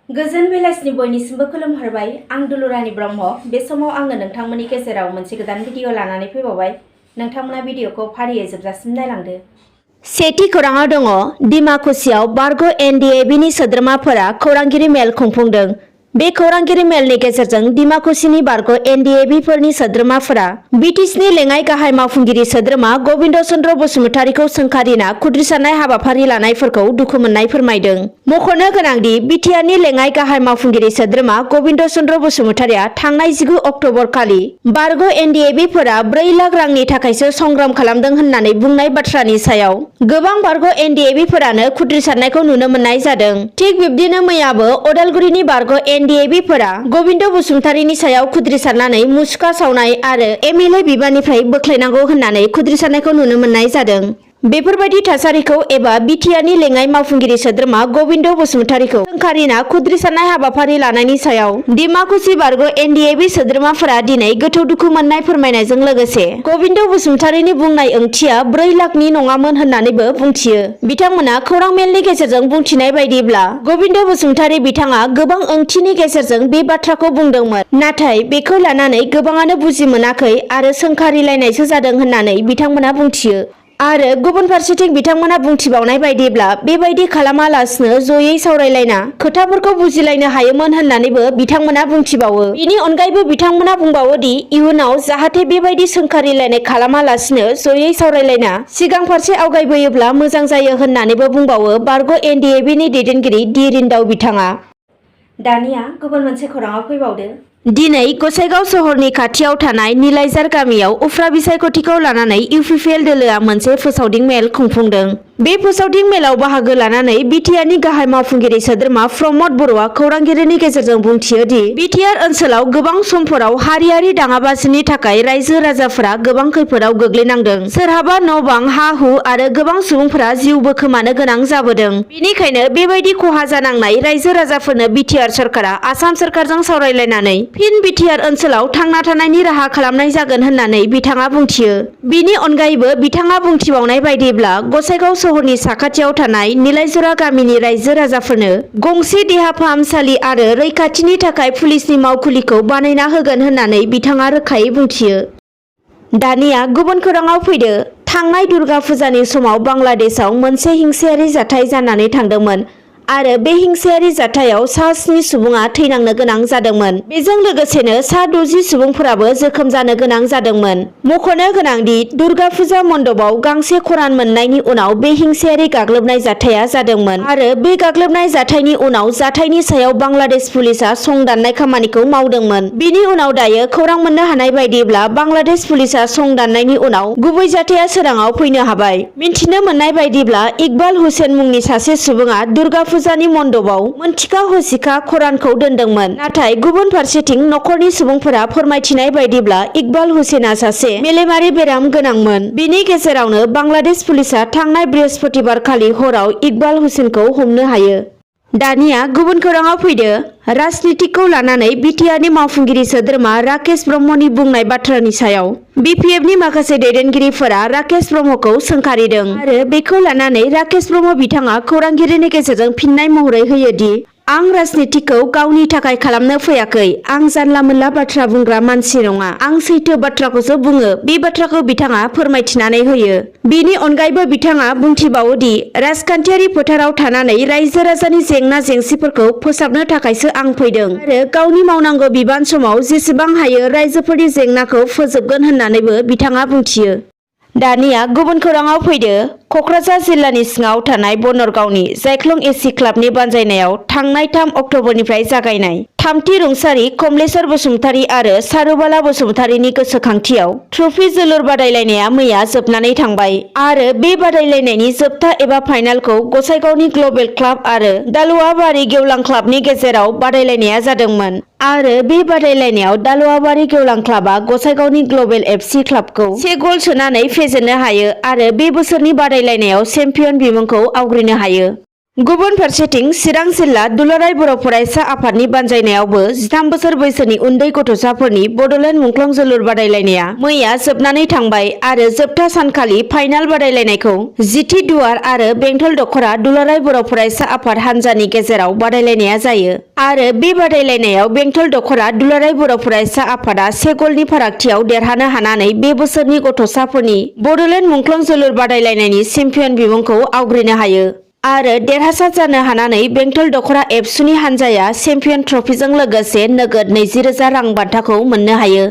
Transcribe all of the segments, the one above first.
गोजोन बेलासिनि बयनिसिमबो खुलुमहरबाय। आं दुलुरानि ब्रह्म। बे समाव आङो नोंथांमोननि गेजेराव मोनसे गोदान भिडिअ लानानै फैबावबाय। नोंथांमोना भिडिअखौ फारियै जोबजासिम नायलांदो। सेथि खौराङाव दङ डिमाकुसियाव बारग' एनडिएबिनि सोद्रोमाफोरा खौरांगिरि मेल खुंफुंदों। बे खौरांगिरि मेलनि गेजेरजों डिमाकुसिनि बारग' एनडिएबिफोरनि सोद्रोमाफोरा बिटिसिनि लेङाइ गाहाय मावफुंगिरि सोद्रोमा गबिन्द चन्द्र बसुमतारीखौ सोंखारिना खुद्रिसारनाय हाबाफारि लानायफोरखौ दुखु मोननाय फोरमायदों। मख'नो गोनांदि बिटिआरनि लेङाइ गाहाय मावफुंगिरि सोद्रोमा गबिन्द चन्द्र बसुमतारीया थांनाय 19 अक्ट'बर खालि बारग' एनडिएबिफोरा 4 लाख रांनि थाखायसो संग्राम खालामदों होननानै बुंनाय बाथ्रानि सायाव गोबां बारग' एनडिएबिफोरानो खुद्रिसारनायखौ नुनो मोननाय जादों। थिग बिब्दिनो मैयाबो अदालगुरिनि बारग' एनडिएबिफोरा गबिन्द बसुमतारीनि सायाव खुद्रिसारनानै मुसुखा सावनाय आरो एमएलए बिबाननिफ्राय बोख्लायनांगौ होननानै खुद्रिसारनायखौ नुनो मोननाय जादों। बेफोरबायदि थासारिखौ एबा बिटिआरनि लेङाइ मावफुंगिरि सोद्रोमा गबिन्द बसुमतारीखौ सोंखारिना खुद्रिसारनाय हाबाफारि लानायनि सायाव डिमाकुसि बारग' एनडिएबि सोद्रोमाफोरा दिनै गोथौ दुखु मोननाय फोरमायनायजों लोगोसे गबिन्द बसुमतारीनि बुंनाय ओंथिया 4 लाखनि नङामोन होननानैबो बुंथियो। बिथांमोना खौरां मेलनि गेजेरजों बुंथिनाय बायदिब्ला गबिन्द बसुमतारी बिथाङा गोबां ओंथिनि गेजेरजों बे बाथ्राखौ बुंदोंमोन, नाथाय बेखौ लानानै गोबाङानो बुजि मोनाखै आरो सोंखारिलायनायसो जादों होननानै बिथांमोना बुंथियो। आरो गुबुन फारसेथिं बिथांमोना बुंथिबावनाय बायदिब्ला बेबायदि खालामालासिनो जयै सावरायलायना खोथाफोरखौ बुजिलायनो हायोमोन होननानैबो बिथांमोना बुंथिबावो। बेनि अनगायैबो बिथांमोना बुंबावोदि इयुनाव जाहाथे बेबायदि सोंखारिलायनाय खालामालासिनो जयै सावरायलायना सिगां फारसे आवगायबोयोब्ला मोजां जायो होननानैबो बुंबावो बारग' एनडिएबिनि दैदेनगिरि डि रिन्दाव बिथाङा। दानिया गुबुन मोनसे खौराङाव फैबावदो। दिनै गसाइगाव सहरनि खाथियाव थानाय निलायजार गामियाव उफ्रा बिसायख'थिखौ लानानै इउपिपिएल दोलोआ मोनसे फोसावदिं मेल खुंफुंदों। बे फोसावदिं मेलाव बाहागो लानानै बिटिआरनि गाहाय मावफुंगिरि सोद्रोमा प्रमद बर'आ खौरांगिरिनि गेजेरजों बुंथियो दि बिटिआर ओनसोलाव गोबां समफोराव हारियारि दाङाबाजिनि थाखाय रायजो राजाफोरा गोबां खैफोदाव गोग्लैनांदों। सोरहाबा न'-बां, हा-हु आरो गोबां सुबुंफोरा जिउबो खोमानो गोनां जाबोदों। बेनिखायनो बेबायदि खहा जानांनाय रायजो राजाफोरनो बिटिआर सरकारा आसाम सरकारजों सावरायलायनानै फिन बिटिआर ओनसोलाव थांना थानायनि राहा खालामनाय जागोन होननानै बिथाङा बुंथियो। बिनि अनगायैबो बिथाङा बुंथिबावनाय बायदिब्ला गसाइगाव सहरनि साखाथियाव थानाय निलायजरा गामिनि रायजो राजाफोरनो गंसे देहा फाहामसालि आरो रैखाथिनि थाखाय पुलिसनि मावखुलिखौ बानायना होगोन होननानै बिथाङा रोखायै बुंथियो। दानिया गुबुन खौराङाव फैदो। थांनाय दुर्गा फुजानि समाव बांलादेशआव मोनसे हिंसायारि जाथाय जानानै थांदोंमोन आरो बे हिंसायारि जाथायाव सा 7 सुबुङा थैनांनो गोनां जादोंमोन। बेजों लोगोसेनो सा 60 सुबुंफोराबो जोखोम जानो गोनां जादोंमोन। मख'नो गोनांदि दुर्गा फुजा मण्डपआव गांसे खरान मोननायनि उनाव बे हिंसायारि गाग्लोबनाय जाथाया जादोंमोन आरो बे गाग्लोबनाय जाथायनि उनाव जाथायनि सायाव बांलादेश पुलिसा संदाननाय खामानिखौ मावदोंमोन। बिनि उनाव दायो खौरां मोननो हानाय बायदिब्ला बांलादेश पुलिसा संदाननायनि उनाव गुबै जाथाया सोराङाव फैनो हाबाय। मिन्थिनो मोननाय बायदिब्ला इकबाल हुसेन मुंनि सासे सुबुङा दुर्गा फुजानि मण्डपआव मोनथिखा हसिखा खरानखौ दोनदोंमोन। नाथाय गुबुन फारसेथिं नखरनि सुबुंफोरा फोरमायथिनाय बायदिब्ला इकबाल हुसेना सासे मेलेमारि बेराम गोनांमोन। बिनि गेजेरावनो बांलादेश पुलिसा थांनाय बृहस्पतिबार खालि हराव इकबाल हुसेनखौ हमनो हायो। दानिया गुबुन खौराङाव फैदो। राजनितिकखौ लानानै बिटिआरनि मावफुंगिरि सोद्रोमा राकेश ब्रह्मनि बुंनाय बाथ्रानि सायाव बिपिएफनि माखासे दैदेनगिरिफोरा राकेश ब्रह्मखौ सोंखारिदों आरो बेखौ लानानै राकेश ब्रह्म बिथाङा खौरांगिरिनि गेजेरजों फिननाय महरै होयोदि आं राजनितिकखौ गावनि थाखाय खालामनो फैयाखै। आं जानला मोनला बाथ्रा बुंग्रा मानसि नङा। आं सैथो बाथ्राखौसो बुङो। बे बाथ्राखौ बिथाङा फोरमायथिनानै होयो। बिनि अनगायैबो बिथाङा बुंथिबावोदि राजखान्थियारि फोथाराव थानानै रायजो राजानि जेंना जेंसिफोरखौ फोसाबनो थाखायसो आं फैदों आरो गावनि मावनांगौ बिबान समाव जेसेबां हायो रायजोफोरनि जेंनाखौ फोजोबगोन होननानैबो बिथाङा बुंथियो। दानिया गुबुन खौराङाव फैदो। क'क्राझार जिल्लानि सिङाव थानाय बनरगावनि जायख्लं एसि क्लाबनि बानजायनायाव थांनाय 3 अक्ट'बरनिफ्राय जागायनाय थामथि रुंसारि कमलेश्वर बसुमतारी आरो सारुबाला बसुमतारीनि गोसोखांथियाव ट्रफि जोलुर बादायलायनाया मैया जोबनानै थांबाय आरो बे बादायलायनायनि जोबथा एबा फाइनालखौ गसाइगावनि ग्लबेल क्लाब आरो दालुवाबारि गेवलां क्लाबनि गेजेराव बादायलायनाया जादोंमोन आरो बे बादायलायनायाव दालुवाबारि गेवलां क्लाबा गसाइगावनि ग्लबेल एफसि क्लाबखौ 1 गल सोनानै फेजेननो हायो आरो बे बोसोरनि बादायलायनायाव चेम्पियन बिमुंखौ आवग्रिनो हायो। गुबुन फारसेथिं चिरां जिल्ला दुलाराय बर' फरायसा आफादनि बानजायनायावबो 13 बोसोर बैसोनि उन्दै गथ'साफोरनि बड'लेण्ड मुंख्लं जोलुर बादायलायनाया मैया जोबनानै थांबाय आरो जोबथा सानखालि फाइनाल बादायलायनायखौ जिथि दुवार आरो बेंटल दख'रा दुलाराय बर' फरायसा आफाद हान्जानि गेजेराव बादायलायनाया जायो आरो बे बादायलायनायाव बेंटल दख'रा दुलाराय बर' फरायसा आफादा 1 गलनि फारागथियाव देरहानो हानानै बे बोसोरनि गथ'साफोरनि बड'लेण्ड मुंख्लं जोलुर बादायलायनायनि चेम्पियन बिमुंखौ आवग्रिनो हायो आरो देरहासार जानो हानानै बेंटल दख'रा एबसुनि हान्जाया चेम्पियन ट्रफिजों लोगोसे नोगोद 20,000 रां बान्थाखौ मोननो हायो।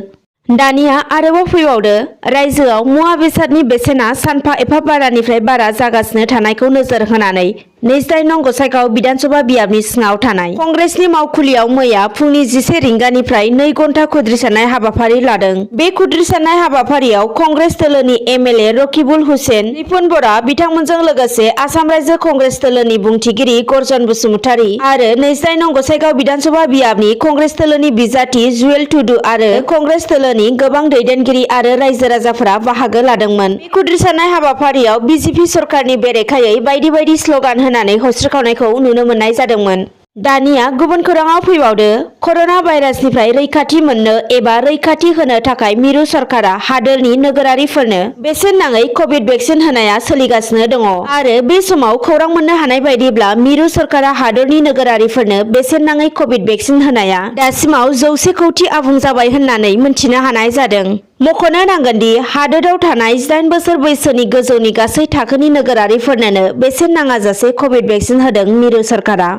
दानिया आरोबाव फैबावदो रायजोआव मुवा बेसादनि बेसेना सानफा एफा बारानिफ्राय बारा जागासिनो थानायखौ नोजोर होनानै 29 नं गसाइगाव बिधानसभा बियाबनि सिङाव थानाय कंग्रेसनि मावखुलियाव मैया फुंनि 11 रिंगानिफ्राय 2 घन्टा खुद्रिसारनाय हाबाफारि लादों। बे खुद्रिसारनाय हाबाफारियाव कंग्रेस दोलोनि एमएलए रकिबुल हुसेन रिपुन बरा बिथांमोनजों लोगोसे आसाम रायजो कंग्रेस दोलोनि बुंथिगिरि गर्जन बसुमतारी आरो 29 नं गसाइगाव बिधानसभा बियाबनि कंग्रेस दोलोनि बिजाथि जुएल टुडु आरो कंग्रेस दोलोनि गोबां दैदेनगिरि आरो रायजो राजाफोरा बाहागो लादोंमोन। बे खुद्रिसारनाय हाबाफारियाव बिजेपि सरकारनि बेरेखायै बायदि बायदि स्लगान होनानै हस्रिखावनायखौ नुनो मोननाय जादोंमोन। दानिया गुबुन खौराङाव फैबावदो कर'ना भाइरासनिफ्राय रैखाथि मोननो एबा रैखाथि होनो थाखाय मिरु सरकारा हादोरनि नोगोरारिफोरनो बेसेन नाङै कभिड भेक्सिन होनाया सोलिगासिनो दङ आरो बे समाव खौरां मोननो हानाय बायदिब्ला मिरु सरकारा हादोरनि नोगोरारिफोरनो बेसेन नाङै कभिड भेक्सिन होनाया दासिमाव 100 कौटि आबुं जाबाय होननानै मिन्थिनो हानाय जादों। मख'नो नांगोनदि हादोराव थानाय 18 बोसोर बैसोनि गोजौनि गासै थाखोनि नोगोरारिफोरनोनो बेसेन नाङाजासे कभिड भेक्सिन होदों मिरु सरकारा।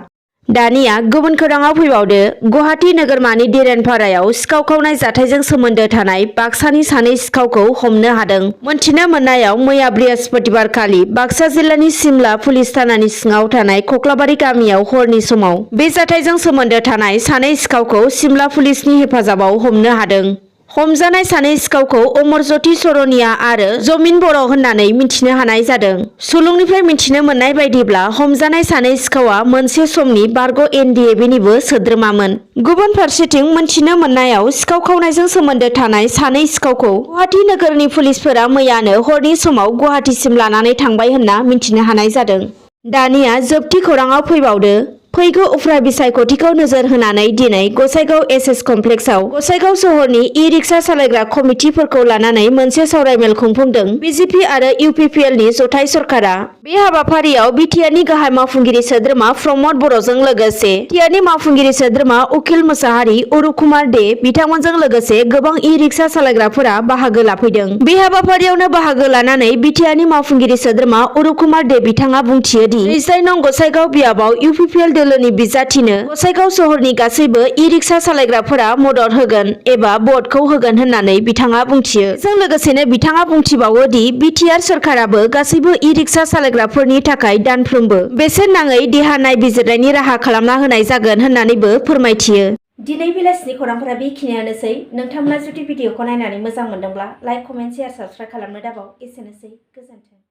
दानिया गुबुन खौराङाव फैबावदो गुवाहाटी नोगोरमानि दिरेनपारायाव सिखाव खावनाय जाथायजों सोमोन्दो थानाय बाक्सानि 2 सिखावखौ हमनो हादों। मोनथिनो मोननायाव मैया बृहस्पतिबारखालि बाक्सा जिल्लानि सिमला पुलिस थानानि सिङाव थानाय खख्लाबारि गामियाव हरनि समाव बे जाथायजों सोमोन्दो थानाय 2 सिखावखौ सिमला पुलिसनि हेफाजाबाव हमनो हादों। हमजानाय 2 सिखावखौ अमरज्योति सरनिया आरो जमिन बर' होननानै मिन्थिनो हानाय जादों। सुलुंनिफ्राय मिन्थिनो मोननाय बायदिब्ला हमजानाय 2 सिखावा मोनसे समनि बारग' एनडिएफबिनिबो सोद्रोमामोन। गुबुन फारसेथिं मोनथिनो मोननायाव सिखाव खावनायजों सोमोन्दो थानाय 2 सिखावखौ गुवाहाटी नोगोरनि पुलिसफोरा मैयानो हरनि समाव गुवाहाटीसिम लानानै थांबाय होनना मिन्थिनो हानाय जादों। दानिया जोबथि खौराङाव फैबावदो फैगौ उफ्रा बिसायख'थिखौ नोजोर होनानै दिनै गसाइगाव एसएस कमप्लेक्सआव गसाइगाव सहरनि ई-रिक्सा सालायग्रा कमिटिफोरखौ लानानै मोनसे सावरायमेल खुंफुंदों बिजेपि आरो इउपिपिएलनि जथाय सरकारा। बे हाबाफारियाव बिटिआरनि गाहाय मावफुंगिरि सोद्रोमा प्रमद बर'जों लोगोसे बिटिआरनि मावफुंगिरि सोद्रोमा उखिल मोसाहारि अरुकुमार दे बिथांमोनजों लोगोसे गोबां ई-रिक्सा सालायग्राफोरा बाहागो लाफैदों। बे हाबाफारियावनो बाहागो लानानै बिटिआरनि मावफुंगिरि सोद्रोमा अरुकुमार दे बिथाङा बुंथियो दि 29 नं गसाइगाव बियाबाव इउपिपिएल दोलोनि बिजाथिनो गसाइगाव सहरनि गासैबो ई-रिक्सा सालायग्राफोरा मदद होगोन एबा भटखौ होगोन होननानै बिथाङा बुंथियो। बेजों लोगोसेनो बिथाङा बुंथिबावो दि बिटिआर सरकाराबो गासैबो ई-रिक्सा सालायग्राफोरनि थाखाय दानफ्रोमबो बेसेन नाङै देहा नायबिजिरनायनि राहा खालामना होनाय जागोन होननानैबो फोरमायथियो। दिनै बेलासिनि खौरांफोरा बेखिनियानोसै। नोंथांमोना जुदि भिडिअखौ नायनानै मोजां मोनदोंब्ला लाइक, कमेन्ट, शेयार, साबस्क्राइब खालामनो दाबाव। एसेनोसै, गोजोन्थों।